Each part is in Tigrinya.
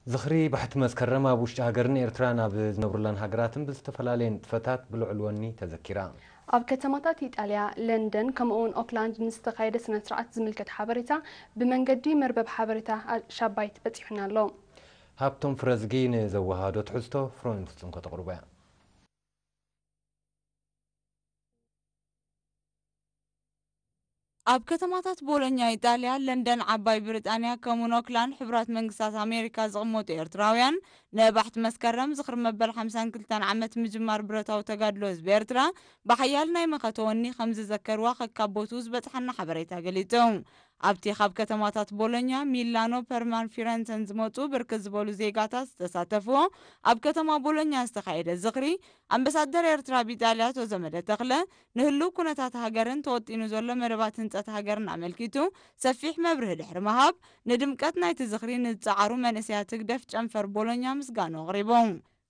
ዝኽሪ ባሕቲ መስከረም ኣብ ውሽጢ ሃገርን ኤርትራን ኣብ ዝነብሩላን ሃገራትን ብዝተፈላለየ ንጥፈታት ብልዑል ወኒ ተዘኪራ። ኣብ ከተማታት ኢጣልያ፣ ለንደን፣ ከምኡ'ውን ኦክላንድ ንዝተኻየደ ስነ ስርዓት ዝምልከት ሓበሬታ ብመንገዲ መርበብ ሓበሬታ ሻባይት በጺሑና ኣሎ። ሃብቶም ፍረዝጊ ንዘወሃዶ ትሕዝቶ ፍሮን ፍጹም ከተቕርቦ እያ። ኣብ ከተማታት ቦሎኛ ኢጣልያ፣ ለንደን ዓባይ ብሪጣንያ፣ ከምኡን ኦክላንድ ሕቡራት መንግስታት ኣሜሪካ ዝቕመጡ ኤርትራውያን፣ ንባሕቲ መስከረም ዝኽሪ መበል ሓምሳን ክልተን ዓመት ምጅማር ብረታዊ ተጋድሎ ህዝቢ ኤርትራ ብሓያል ናይ መኸተ ወኒ ከም ዝዘከርዋ ከካቦቱ ዝበጽሓና ሓበሬታ ገሊጹ። ኣብቲ ካብ ከተማታት ቦሎኛ፣ ሚላኖ፣ ፐርማን ፊረንሰን ዝመጹ ብርክት ዝበሉ ዜጋታት ዝተሳተፍዎ ኣብ ከተማ ቦሎኛ ዝተኻየደ ዝኽሪ፣ ኣምበሳደር ኤርትራ ኣብ ኢጣልያ ኣቶ ዘመደ ተኽለ፣ ንህሉው ኩነታት ሃገርን ተወጢኑ ዘሎ መደባት ህንጸት ሃገርን ኣመልኪቱ ሰፊሕ መብርሂ ድሕሪ ምሃብ፣ ንድምቀት ናይቲ ዝኽሪ ንዝጸዓሩ መንእሰያት ህግደፍ ጨንፈር ቦሎኛ ምስጋኑ ኣቕሪቡ።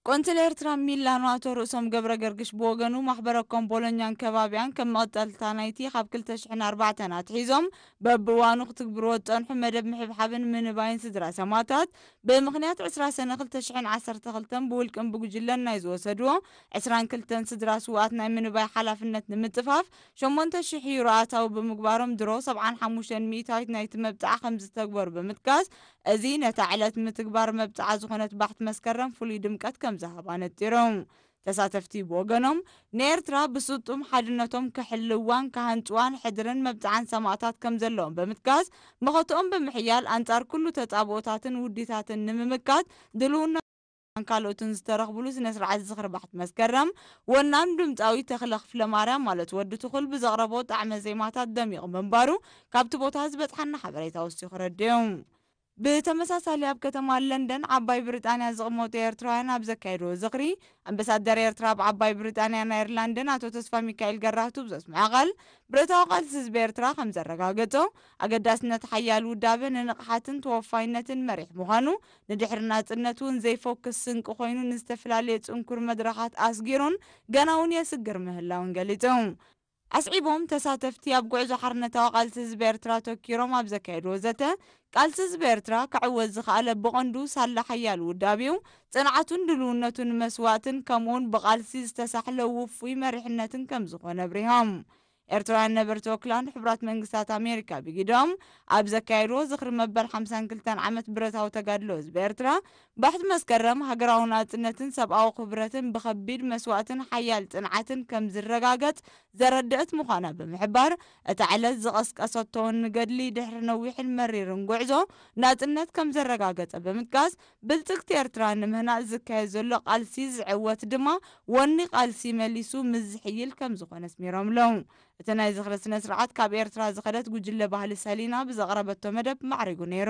ቆንስል ኤርትራ ኣብ ሚላኖ ኣቶ ርእሶም ገብረ ገርግሽ ብወገኑ፣ ማሕበረ ኮም ቦሎኛን ከባቢያን ከም መቐጸልታ ናይቲ ካብ ክልተ ሽሕን ኣርባዕተን ኣትሒዞም በብእዋኑ ክትግብርዎ ዝጸንሑ መደብ ምሕብሓብን ምንባይን ስድራ ሰማእታት፣ ብምኽንያት ዕስራ ሰነ ክልተ ሽሕን ዓሰርተ ክልተን ብውልቅን ብጉጅለን ናይ ዝወሰድዎ ዕስራን ክልተን ስድራ ስውኣት ናይ ምንባይ ሓላፍነት ንምጽፋፍ፣ ሸሞንተ ሽሕ ዩሮ ኣታዊ ብምግባሮም፣ ድሮ ሰብዓን ሓሙሽተን ሚእታዊት ናይቲ መብጽዓ ከም ዝተግበሩ ብምጥቃስ፣ እዚ ነታ ዕለት ምትግባር መብጽዓ ዝኾነት ባሕቲ መስከረም ፍሉይ ድምቀት ከም ዝሃባ ነጺሮም። ተሳተፍቲ ብወገኖም፣ ንኤርትራ ብስጡም ሓድነቶም ክሕልዋን ክሃንጽዋን ሕድርን መብጽዓን ሰማእታት ከም ዘለዎም ብምጥቃስ፣ መኸትኦም ብምሕያል ኣንጻር ኩሉ ተጻብኦታትን ውዲታትን ንምምካት ድልውነትን ካልኦትን ዝተረኽብሉ ስነ ስርዓት ዝኽሪ ባሕቲ መስከረም፣ ወናኑ ድምጻዊ ተኽለ ክፍለማርያም ማለት ወዲ ትኹል ብዘቕረቦ ጣዕመ ዜማታት ደሚቑ ምንባሩ ካብቲ ቦታ ዝበጽሓና ሓበሬታ ወሲኹ ረዲኡ። ብተመሳሳሊ ኣብ ከተማ ለንደን ዓባይ ብሪጣንያ ዝቕመጡ ኤርትራውያን ኣብ ዘካየድዎ ዝኽሪ፣ ኣምበሳደር ኤርትራ ኣብ ዓባይ ብሪጣንያን ኣየርላንድን ኣቶ ተስፋ ሚካኤል ገራህቱ ብዘስምዖ ቃል፣ ብረታዊ ቃልሲ ህዝቢ ኤርትራ ከም ዘረጋገጾ፣ ኣገዳስነት ሓያል ውዳበ ንንቕሓትን ተወፋይነትን መሪሕ ምዃኑ፣ ንድሕሪ ናጽነት እውን ዘይፎክስ ስንቂ ኮይኑ፣ ንዝተፈላለየ ጽንኩር መድረኻት ኣስጊሩን ገና እውን የስግር ምህላውን ገሊጹ። ኣስዒቦም፣ ተሳተፍቲ ኣብ ጉዕዞ ሓርነታዊ ቃልሲ ህዝቢ ኤርትራ ተኪሮም ኣብ ዘካየድዎ ዘተ፣ ቃልሲ ህዝቢ ኤርትራ ክዕወት ዝኸኣለ ብቐንዱ ሳላ ሓያል ውዳቤኡ፣ ጽንዓቱን ድልውነቱን መስዋእትን ከምኡውን ብቃልሲ ዝተሳሕለ ውፉይ መሪሕነትን ከም ዝኾነ ኣብሪሆም። ኤርትራውያን ነበርቲ ኦክላንድ፣ ሕቡራት መንግስታት ኣሜሪካ ብጊዶም ኣብ ዘካየድዎ ዝኽሪ መበል ሓምሳን ክልተን ዓመት ብረታዊ ተጋድሎ ህዝቢ ኤርትራ፣ ባሕቲ መስከረም ሃገራዊ ናጽነትን ሰብኣዊ ክብረትን ብኸቢድ መስዋእትን ሓያል ጽንዓትን ከም ዝረጋገጽ ዘረድእት ምዃና ብምሕባር፣ እታ ዕለት ዝቐስቀሰቶ ንገድሊ ድሕሪ ነዊሕን መሪርን ጉዕዞ ናጽነት ከም ዘረጋገጸ ብምጥቃስ፣ ብልጽግቲ ኤርትራ ንምህናጽ ዝካየድ ዘሎ ቃልሲ ዝዕወት ድማ ወኒ ቃልሲ መሊሱ ምስ ዝሕይል ከም ዝኾነ ኣስሚሮምሉ። እቲ ናይ ዝኽሪ ስነ ስርዓት ካብ ኤርትራ ዝኸደት ጉጅለ ባህሊ ሰሊና ብዘቕረበቶ መደብ ማዕሪጉ ነይሩ።